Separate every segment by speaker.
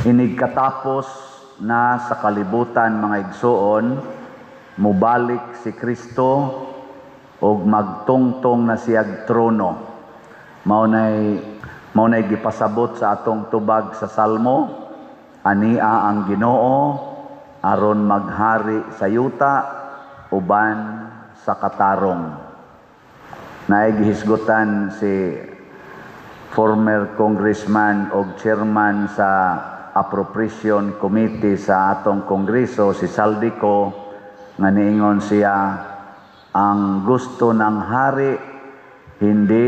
Speaker 1: Inig katapos na sa kalibutan, mga igsuon, mubalik si Kristo ug magtungtong na siyag trono. Mao nay gipasabot sa atong tubag sa Salmo, ania ang Ginoo aron maghari sa yuta uban sa katarong. Naay gihisgutan si former congressman o chairman sa Appropriation Committee sa atong Kongreso, si Zaldy Co, nga niingon siya, ang gusto ng hari hindi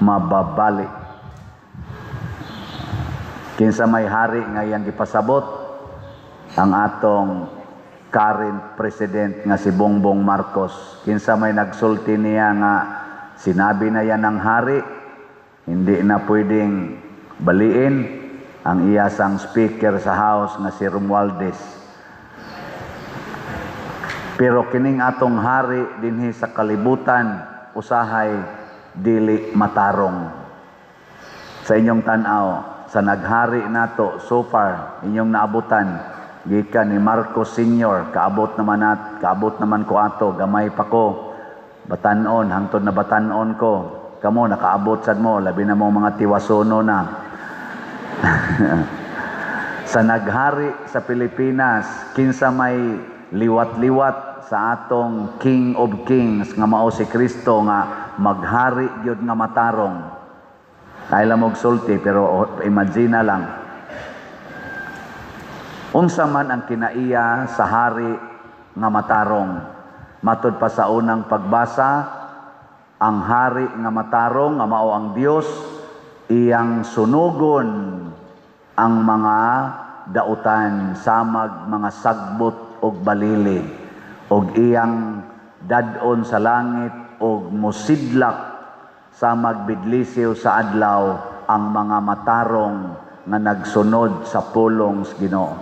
Speaker 1: mababali. Kinsa may hari nga iyang gipasabot? Ang atong current president nga si Bongbong Marcos. Kinsa may nagsulti niya nga sinabi na yan ng hari, hindi na pwedeng baliin? Ang iyasang speaker sa House nga si Romualdez. Pero kining atong hari dinhi sa kalibutan usahay dili matarong. Sa inyong tan-aw, sa naghari nato so far, inyong naabutan, gikan ni Marcos Sr., kaabot naman ko ato, gamay pa ko, batanon, hangtod na batanon ko. Kamo, nakaabot sad mo, labi na mo mga tiwasono na. Sa naghari sa Pilipinas, kinsa may liwat-liwat sa atong King of Kings nga mao si Kristo nga maghari gyud nga matarong? Kaya lang og sulti, pero imagine na lang. Unsa man ang kinaiya sa hari nga matarong? Matud pa sa unang pagbasa, ang hari nga matarong nga mao ang Dios, iyang sunugon ang mga dautan samag mga sagbot og balili og iyang dad-on sa langit og musidlak samag bidlisiw sa adlaw ang mga matarong nga nagsunod sa pulong sa Ginoo.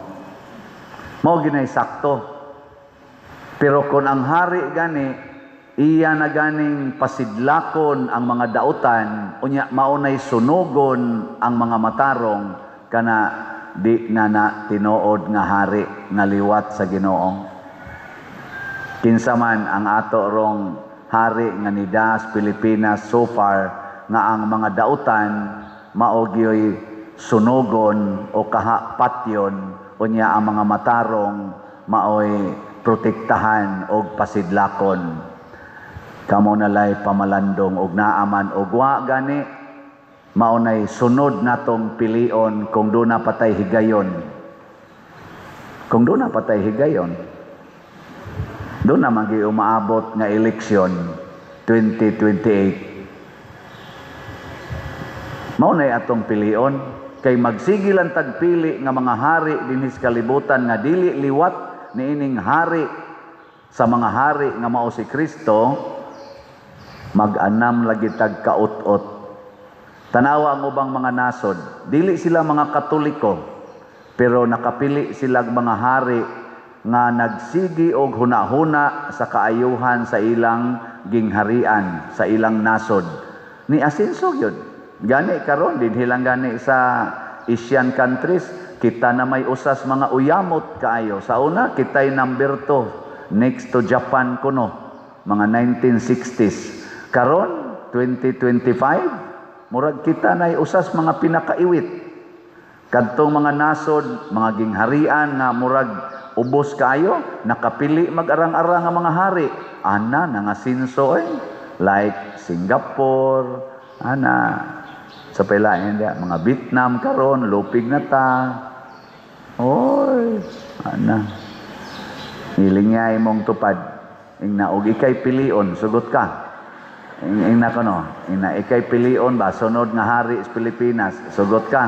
Speaker 1: Mao ginay sakto. Pero kung ang hari gani iya na ganing pasidlakon ang mga dautan, unya mao nay sunugon ang mga matarong, kana di na na tinuod nga hari nga liwat sa Ginoo. Kinsa man ang ato rong hari nga nidas Pilipinas so far nga ang mga dautan mao gyoy sunugon o kaha patyon, unya ang mga matarong maoy protektahan og pasidlakon? Kamo nalay pamalandong og naaman og wa gani, mao nay sunod natong pilion kung duna patay higayon. Kung duna patay higayon, doon na magi umaabot nga eleksyon 2028. Mao nay atong pilion kay magsige lang tagpili nga mga hari dinhi sa kalibutan nga dili liwat niining hari sa mga hari nga mao si Kristo, mag-anam lagi tag kaut-ot. Tanawa ang ubang mga nasod, dili sila mga Katoliko, pero nakapili sila mga hari nga nagsigi og hunahuna sa kaayuhan sa ilang gingharian, sa ilang nasod. Ni asenso gyud. Gani karon dinhi lang gani sa Asian countries, kita na may usas mga uyamot kaayo. Sa una, kita'y number 2 next to Japan kuno, mga 1960s. Karon 2025, murag kita na usas mga pinakaiwit. Kadtong mga nasod, mga gingharian nga murag ubos kaayo, nakapili mag-arang-arang nga mga hari. Ana, nangasinso eh. Like Singapore, ana, sa pila hindi, mga Vietnam karon, lupig na ta. Oy, ana. Hilingay mong tupad. Ingna og ikay pilion, sugot ka. Ingna ko no, ingna ikay pilion ba sunod nga hari sa Pilipinas, sugot ka.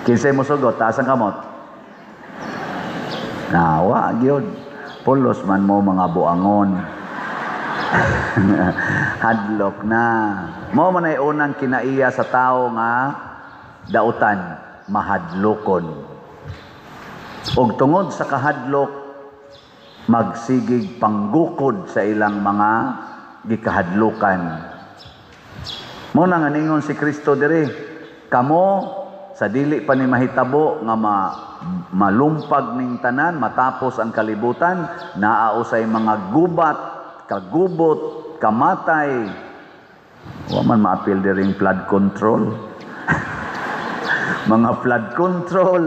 Speaker 1: Kinsay mo sugot, taas ang kamot. Nawa gyud. Pulos man mo mga buangon. Hadlok na. Mo man ay unang kinaiya sa tao nga dautan, mahadlokon. Og tungod sa kahadlok, magsigig panggukod sa ilang mga gikahadlukan. Mo na nga ningon si Kristo diri, Kamo sa dili pa ni mahitabo nga malumpag ning tanan, matapos ang kalibutan, naa usay mga gubat, kagubot, kamatay. Wa man maapil diring flood control. Mga flood control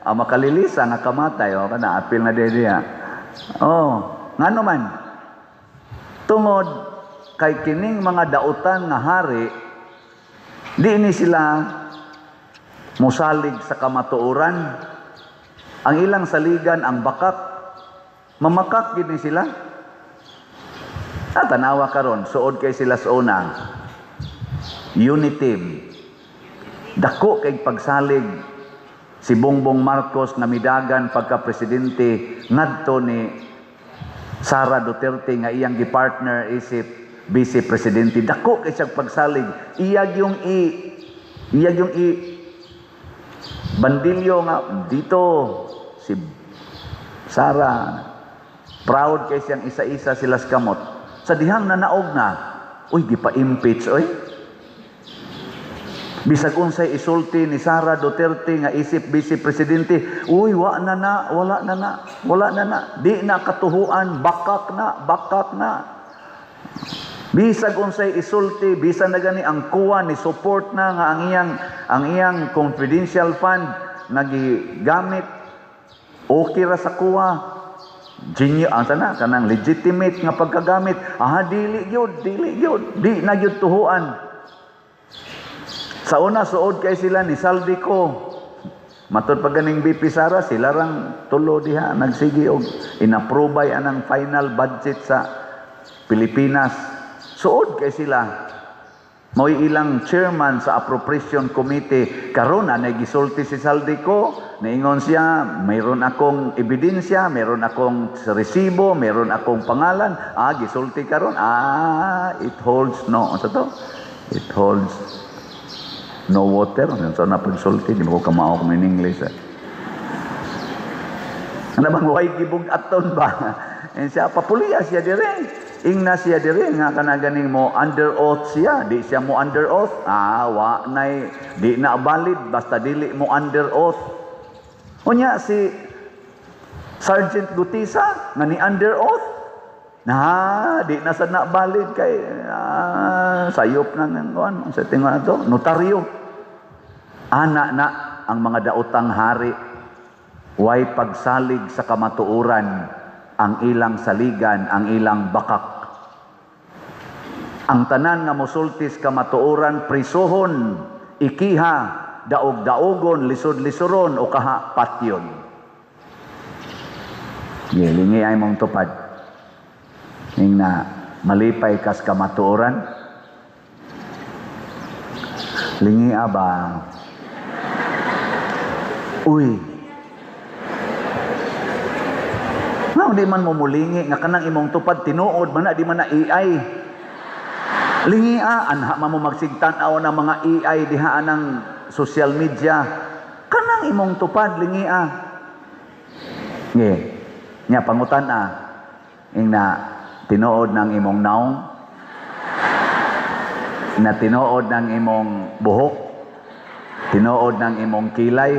Speaker 1: ang makalilisa nga kamatay o kana apil na diha. Oh, ngano man? Tungod kay kining mga dautan nga hari, di ni sila musalig sa kamatuoran. Ang ilang saligan ang bakak. Mamakak gid ni sila. Ah, tanawa karon, suod kay sila sa una. Unity. Dako kay pagsalig si Bongbong Marcos nga midagan pagka presidente ngadto ni Sara Duterte nga iyang gipartner isip vice presidente. Dako kay siyang pagsalig. Iyag yung i bandilyo nga dito si Sara, proud kay siyang isa-isa sila sa kamot. Sa dihang nanaog na, uy, gipa-impeach oy. Bisag unsay isulti ni Sara Duterte nga isip vice presidente, uy, wa na na, wala na na, wala na na, di na katuhuan, bakak na, bakak na. Bisag unsay isulti, bisan na gani ang kuwa ni support na nga ang iyang confidential fund nga gigamit okay ra sa kuwa. Genyo ang sana kanang legitimate nga pagkagamit. Ah, dili gyud, dili gyud, di na gyud tuhuan. Sa una, suod kay sila ni Zaldy Co. Matod pa ganing VP Sara, sila rang tulo diha nagsige og inaprobay anang final budget sa Pilipinas. Suod kay sila. Mo'y ilang chairman sa Appropriation Committee. Karon na gisulti si Zaldy Co, niingon siya, mayroon akong ebidensya, mayroon akong resibo, mayroon akong pangalan. Ah, gisulti karon. Ah, it holds no. Ano to? It holds no water. Ano sa na pagsulti? Di mo ko kamao kung in English. Eh. Ano bang way gibug-aton ba? And siya, papuliya siya dire. Ingna siya dire nga kana ganing mo under oath siya. Di siya mo under oath. Ah, wa nay di na valid basta dili mo under oath. Unya si Sergeant Guteza nga ni under oath. Na, di na sad na valid kay sayop na ng kuan sa tingon ato, notaryo. Ana na ang mga daotang hari, way pagsalig sa kamatuoran, ang ilang saligan ang ilang bakak. Ang tanan nga mosultis kamatuoran, prisuhon, ikiha, daog-daogon, lisod-lisuron o kaha patyon. Gilingi ay mong tupad. Ing na malipay kas kamatuoran. Lingi aba. Uy. Nga di man mo mulingi nga kanang imong tupad tinuod man na, di man na AI. Lingi a, anha man mo magsigtan-aw ng mga AI diha anang social media. Kanang imong tupad lingi a. Nge. Nya pangutan a. Ing na tinuod ng imong naong, na tinuod ng imong buhok, tinuod ng imong kilay,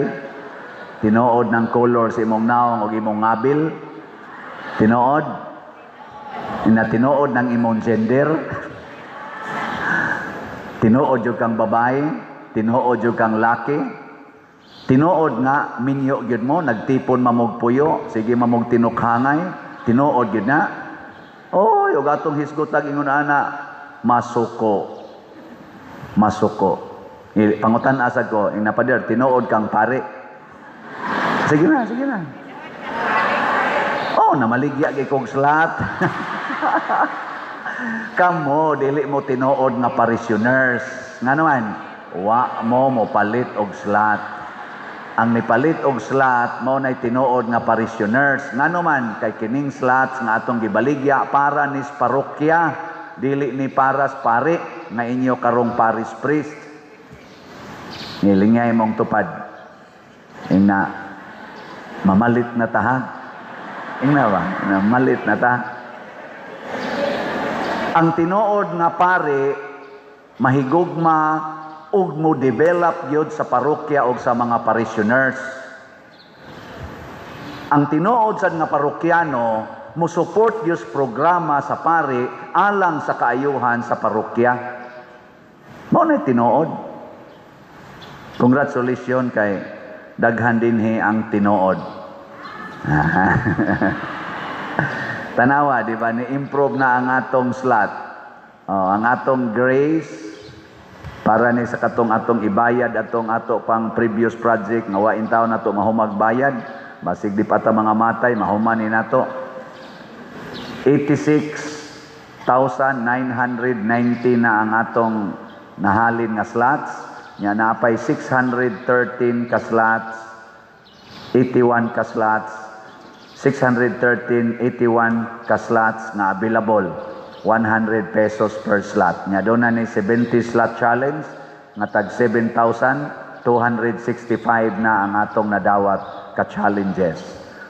Speaker 1: tinuod ng color sa imong naong o imong ngabil, tinuod, na tinuod ng imong gender, tinuod jud kang babae, tinuod jud kang laki, tinuod nga minyo gyud mo, nagtipon mamog puyo, sige mamog tinukhangay, tinuod gyud na. Oy, ug atong hisgotag ingon ana, masuko. Masuko. Pangutan asad ko, ing napader, tinuod kang pare. Sige na, sige na. Oh, namaligya kay kog slot. Kamo, dili mo tinuod nga parishioners. Nga naman, wa mo mo palit og slot. Ang nipalit og slot, mao nay tinuod nga parishioners. Nga naman, kay kining slots nga atong gibaligya para nis parokya, dili ni paras pare, nga inyo karong parish priest. Nilingay mong tupad. Ing na, mamalit na ta ha. Ing na ba? Mamalit na ta. Ang tinuod nga pare, mahigugma, ug mo develop gyud sa parokya og sa mga parishioners. Ang tinuod sad nga parokyano mo support gyud programa sa pari alang sa kaayuhan sa parokya. Mao na tinuod. Congratulations kay daghan dinhi ang tinuod. Tanawa, di ba? Ni-improve na ang atong slot. Oh, ang atong grace para ni sa katong atong ibayad atong ato pang previous project nga wa taon nato mahumag bayad, basig di pa ta mga matay mahuman ni nato. 86,990 na ang atong nahalin nga slots nya, napay 613 ka slots, 81 ka slots, 613, 81 ka slots nga available, 100 pesos per slot. Nya doon na ni 70 slot challenge nga tag 7,265 na ang atong nadawat ka challenges.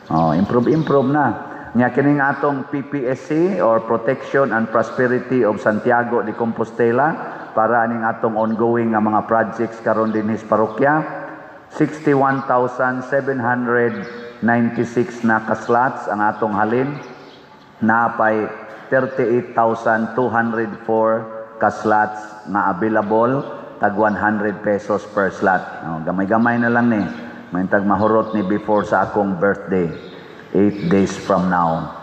Speaker 1: Oh, improve improve na. Nya kining atong PPSC or Protection and Prosperity of Santiago de Compostela, para aning atong ongoing nga mga projects karon dinhi sa parokya, 61,796 na ka slots ang atong halin, napay 38,204 ka slots nga available, tag 100 pesos per slot. Oh, gamay-gamay na lang ni. May tag mahurot ni before sa akong birthday, 8 days from now.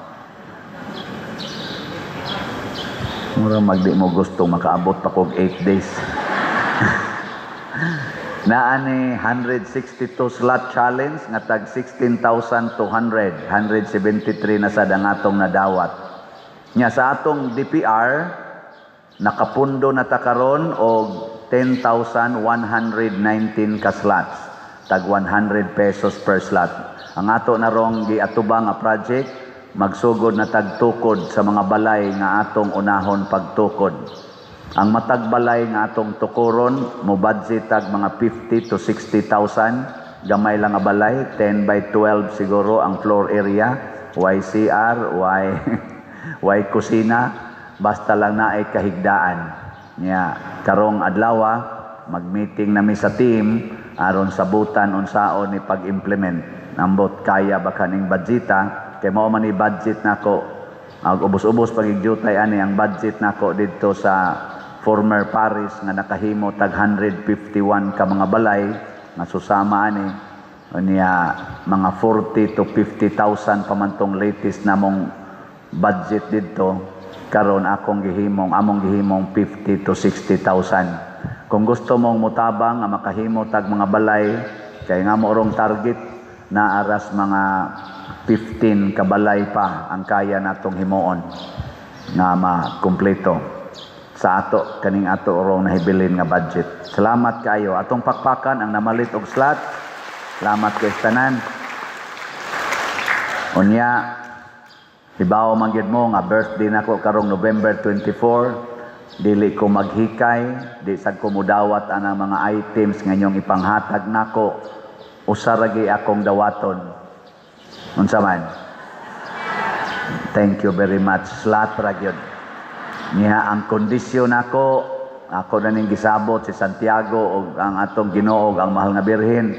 Speaker 1: Mura magdi mo gusto makaabot pa kog 8 days. Naa ni 162 slot challenge nga tag 16,200, 173 na sad ang atong nadawat. Nya sa atong DPR, nakapundo na ta karon og 10,119 ka slots, tag 100 pesos per slot. Ang ato na rong giatubang nga project, magsugod na tagtukod sa mga balay nga atong unahon pagtukod. Ang matag balay nga atong tukuron mo budget tag mga 50 to 60,000, gamay lang nga balay, 10 by 12 siguro ang floor area, YCR, Y way kusina, basta lang naay kahigdaan. Nya karong adlaw mag-meeting nami sa team aron sabutan unsaon ni pag-implement. Ambot kaya ba kaning budgeta, kay mao man ni budget nako. Ag ubos-ubos pagigdyutay ani ang budget nako didto sa former parish nga nakahimo tag 151 ka mga balay nga susama ani niya, mga 40 to 50,000 pa man tong latest namong budget didto. Karon akong gihimong, among gihimong 50 to 60,000. Kung gusto mong mutabang nga makahimo tag mga balay, kay nga mo rong target na aras mga 15 ka balay pa ang kaya natong himuon nga makumpleto sa ato kaning ato rong nahibilin nga budget. Salamat kaayo. Atong pakpakan ang namalit og slot. Salamat kay tanan. Unya, ibaw man gyud mo nga birthday nako karong November 24, dili ko maghikay, di sad ko mudawat ana mga items nga inyong ipanghatag nako. Usa ra gyud akong dawaton. Unsa man? Thank you very much. Slot ra gyud. Niya ang kondisyon nako, ako na ning gisabot si Santiago og ang atong Ginoo, ang mahal nga Birhen,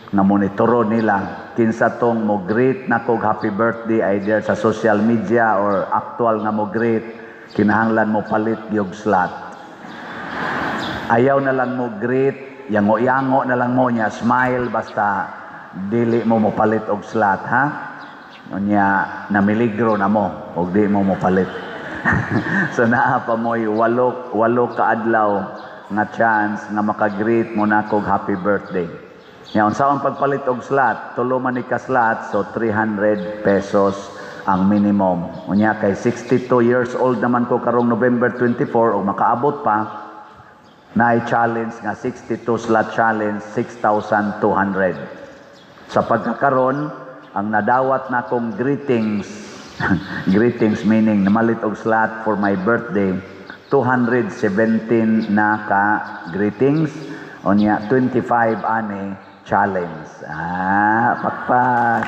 Speaker 1: nga monitoro nila kinsa tong mo greet nako happy birthday either sa social media or actual nga mo greet, kinahanglan mo palit gyud slot. Ayaw na lang mo greet, yango-yango na lang mo niya, smile, basta dili mo mopalit og slot, ha? Unya namiligro na mo og di mo mopalit. So naa pa mo'y 8 ka adlaw nga chance nga makagreet mo nako happy birthday. Nya unsaon pagpalit og slot, tulo man ni ka slot, so 300 pesos ang minimum. Unya kay 62 years old naman ko karong November 24, og makaabot pa, naay challenge nga 62 slot challenge, 6,200. Sa pagkakaron, ang nadawat na akong greetings, greetings meaning namalit og slot for my birthday, 217 na ka greetings, unya 25 ani challenge. Ah, pakpak.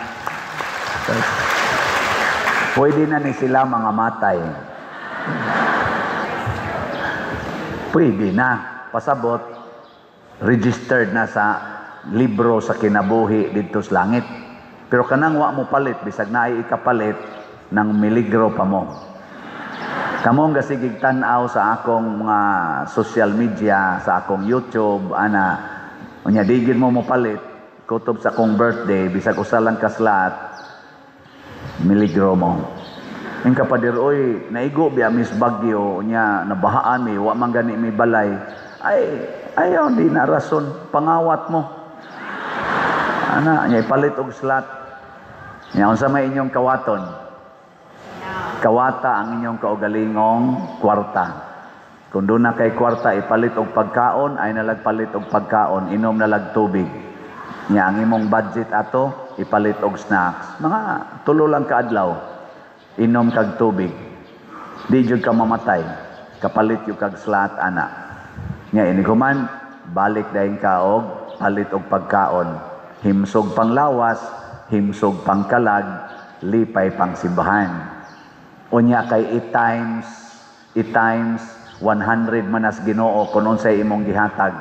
Speaker 1: Pwede na ni sila mga matay. Pwede na. Pasabot, Registered na sa libro sa kinabuhi didto sa langit. Pero kanang wa mo palit, bisag naay ikapalit, nang miligro pa mo. Kamong gasigig tan-aw sa akong mga social media, sa akong YouTube, ana, unya digid mo mo palit, kutob sa akong birthday, bisag usa lang ka slot, miligro mo. Yung kapader, oy, naigo biya Miss Bagyo, unya nabahaan mi, wa man gani mi balay. Ay, ayaw, di na rason, pangawat mo. Ana, nya ipalit og slot. Nya unsa may inyong kawaton? Kawata ang inyong kaugalingong kwarta. Kung doon na kay kwarta, ipalit og pagkaon, ay nalagpalit og pagkaon, inom nalag tubig. Nya ang imong budget ato, ipalit og snacks. Mga tulo lang kaadlaw, inom kag tubig. Di jud ka mamatay. Kapalit yung kag slot ana. Nya iniguman, balik dayon ka og palit og pagkaon. Himsog pang lawas, himsog pang kalag, lipay pang simbahan. Unya kay i-times 100 manas Ginoo kung unsay imong gihatag.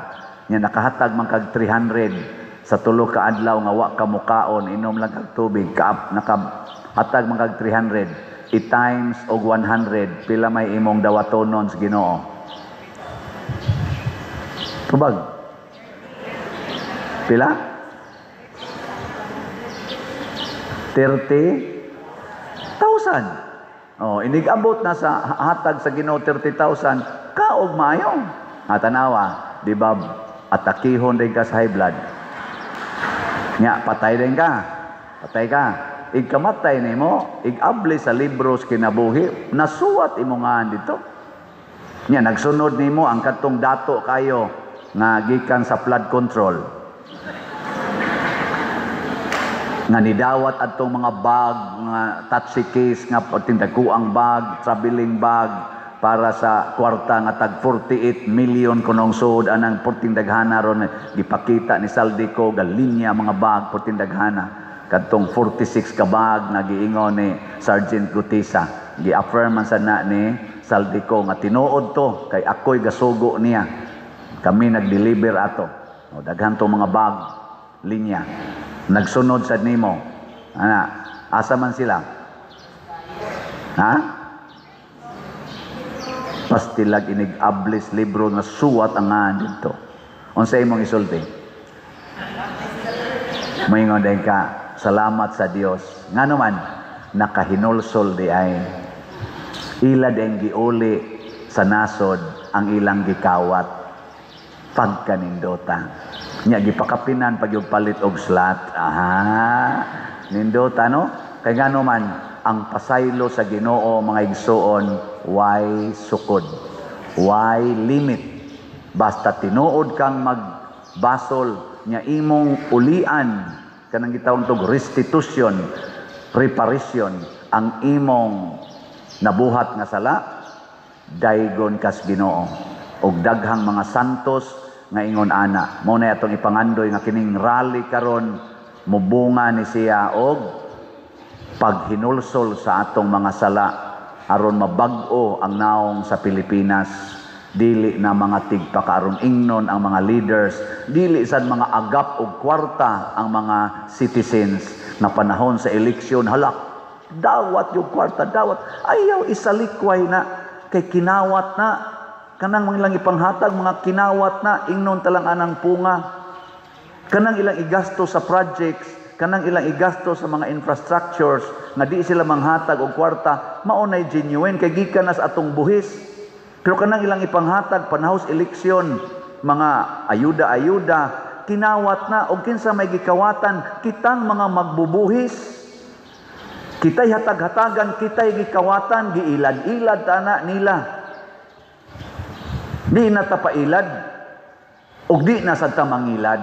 Speaker 1: Nya nakahatag man kag 300 sa tulo ka adlaw nga wa ka mukaon, inom lang kag tubig, kaap nakahatag man kag 300, i-times og 100, pila may imong dawatonon sa Ginoo? Tubag. Pila? 30,000. Oh, inig-abot na sa hatag sa Ginoo 30,000, kaog maayo. Ha, tanawa, di ba atakihon din ka sa high blood? Nya, patay din ka. Patay ka. Igkamatay nimo, igabli sa libros kinabuhi, nasuwat imo nga dito. Nya, nagsunod nimo ang katong dato kayo nga gikan sa flood control. Nga nidawat adtong mga bag, nga taxi case, nga tindaguang bag, traveling bag, para sa kwarta nga tag 48 million kunong suod anang portindaghana ron gipakita ni Saldico galinya mga bag portindaghana kadtong 46 ka bag nga giingon ni Sergeant Gutisa, gi-affirm man sa na ni Saldico nga tinuod to kay ako'y gasugo niya, kami nag-deliver ato. O, daghan tong mga bag linya nagsunod sa nimo ana, asa man sila, ha? Pastilag inig-ablis libro nga suwat ang nga dito. Unsa imong isulti? Moingon din ka, salamat sa Dios. Ngano man nakahinulsol di ay ila din giuli sa nasod ang ilang gikawat pagkanindota. Nya gipakapinan pag yung palit og slot. Aha, nindota no? Kay ngano man ang pasaylo sa Ginoo mga igsuon, why sukod, why limit. Basta tinuod kang magbasol nya imong ulian kanang gitawag tog restitution, reparation ang imong nabuhat nga sala, daygon kas Ginoo. Og daghang mga santos nga ingon ana. Mao na atong ipangandoy nga kining rally karon mubunga ni siya og paghinulsol sa atong mga sala aron mabag-o ang naong sa Pilipinas. Dili na mga tigpakaaron ingnon ang mga leaders, dili sad mga agap og kwarta ang mga citizens na panahon sa eleksyon, halak dawat yung kwarta, dawat, ayaw isalikway na kay kinawat na kanang mga ilang ipanghatag, mga kinawat na ingnon talang anang punga, kanang ilang igasto sa projects, kanang ilang igasto sa mga infrastructures nga di sila manghatag og kwarta, mao nay genuine kay gikan na sa atong buhis. Pero kanang ilang ipanghatag panahos eleksyon, mga ayuda-ayuda, kinawat na og kinsa may gikawatan, kitang mga magbubuhis. Kitay hatag-hatagan, kitay gikawatan, giilad-ilad tana nila. Di na tapailad og di na sad ta mangilad.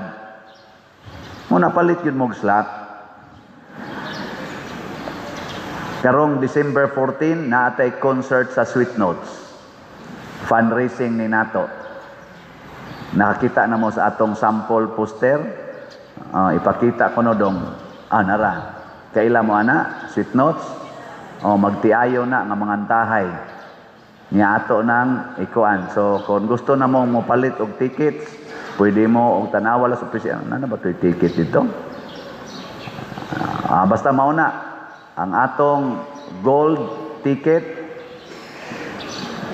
Speaker 1: Mo napalit yun mong slot. Karong December 14, naatay concert sa Sweet Notes. Fundraising ni nato. Nakakita na mo sa atong sample poster. Ipakita ko no dong. Ah, nara. Kaila mo ana, Sweet Notes. O, magtiayo na nga mga antahay. Niya ato nang ikuan. So, kung gusto na mong mopalit og tickets, Pwede mo og tanawa sa opisina. Ano na ba to'y ticket dito? Basta mao na. Ang atong gold ticket,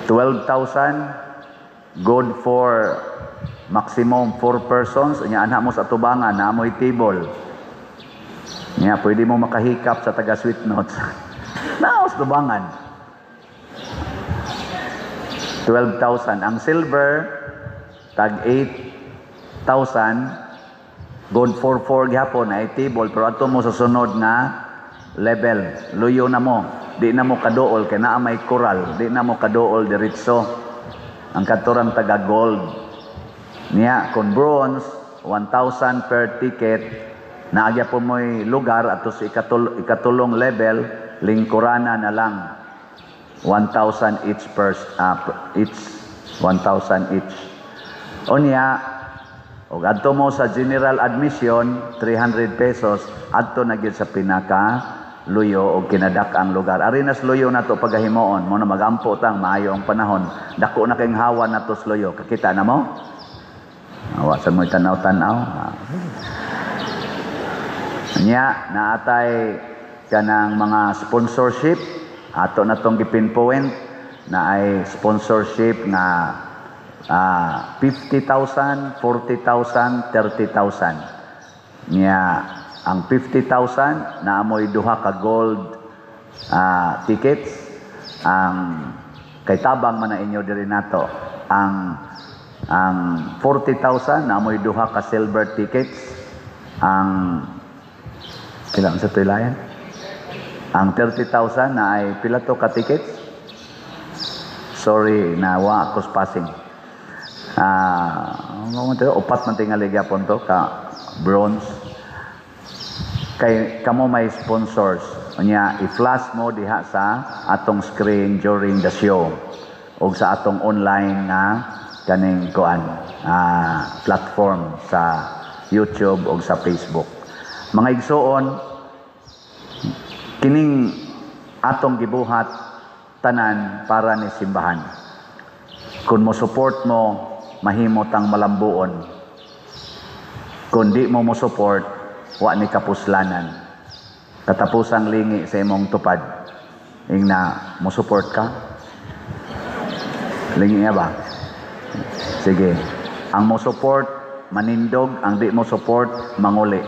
Speaker 1: 12,000, good for maximum 4 persons. Nya anha mo sa tubangan na mo'y table. Nya pwede mo makahikap sa taga Sweet Notes. Naa sa tubangan. 12,000. Ang silver, tag 8,000, good for 4 gihapon ay table, pero adto mo sa sunod nga level, luyo na mo. Di na mo kaduol kay naa may koral, di na mo kaduol diretso. Ang katurang taga gold. Niya kung bronze, 1,000 per ticket, naagya po mo'y lugar ato sa ikatulong level, lingkurana na lang. 1,000 each per each 1,000 each. Unya, og adto mo sa general admission, 300 pesos, adto na gyud sa pinaka luyo og kinadak ang lugar. Ari nas luyo nato pagahimuon mo na magampo tang maayo ang panahon. Dako na kayong hawa nato sa luyo. Kakita na mo? Awa sa mo tanaw-tanaw. Nya naatay kanang mga sponsorship ato na tong gipinpoint na ay sponsorship nga 50,000, 40,000, 30,000. Nya ang 50,000 na amoy duha ka gold tickets. Ang kay tabang man na inyo diri nato. Ang 40,000 na amoy duha ka silver tickets. Ang pila sa tuilayan? Ang 30,000 na ay pila to ka tickets? Sorry, na wa ako passing. Ah, uh, upat man tingali gyapon to ka bronze. Kay kamo may sponsors. Unya i-flash mo diha sa atong screen during the show ug sa atong online nga kaning kuan platform sa YouTube ug sa Facebook. Mga igsuon, kining atong gibuhat tanan para ni simbahan. Kung mo support mo, mahimo tang malambuon. Kung di mo mo support, wa ni kapuslanan. Katapusang lingi sa imong tupad. Ing na mo support ka? Lingi nga ba? Sige. Ang mo support, manindog. Ang di mo support, manguli.